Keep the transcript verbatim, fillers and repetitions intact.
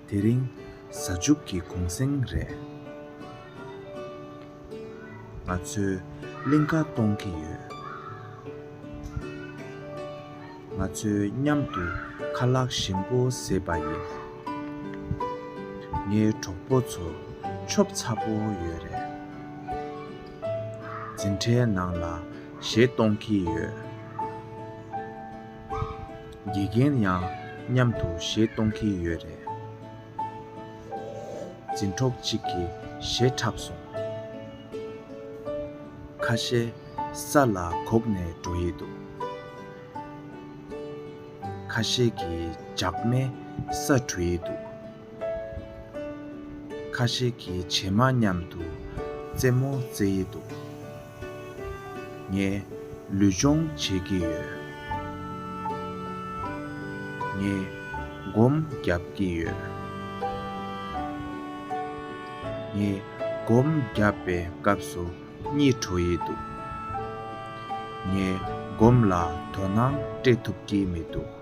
དེ་རིང་གཟའ་མཇུག་གི་གུང་སེང་རེད། ང་ཚོས་གླིང་ག་གཏོང་གི་ཡོད། ང་ཚོས་མཉམ་དུ་ཁ་ལག་ཞིམ་པོ་བཟས་པ་ཡིན། ངའི་གྲོགས་པོ་ཚོ་ཆོབ་ཚ་པོ་ཡོད་རེད། འཛིན་གྲྭའི་ནང་ལ་གཞས་གཏོང་གི་ཡོད། དགེ་རྒན་ཡང་མཉམ་དུ་གཞས་གཏོང་གི་ཡོད་རེད། འཛིན་གྲོགས་གཅིག་གིས་གཞས་འཁྲབ་སོང་། ཁ་ཤས་ས་ལ་གོག་ནས་འགྲོ་ཡི་འདུག་ཁ་ཤས་ཀྱིས་ལྕགས་མའི་ས་འདྲུ་ཡི་འདུག་ཁ་ཤས་ཀྱིས་བྱེ་མ་མཉམ་དུ་རྩེད་མོ་རྩེ་ཡི་འདུག་ངས་ལུས་སྦྱོང་བྱེད་ཀྱི་ཡོད། ངས་སྒོམ་རྒྱབ་ཀྱི་ཡོད། ངས་སྒོམ་རྒྱབ་པའི་སྐབས་སུ་གཉིད་བྲོ་ཡི་འདུག་ངས་སྒོམ་ལ་དོ་སྣང་སྤྲད་ཐུབ་ཀྱི་མི་འདུག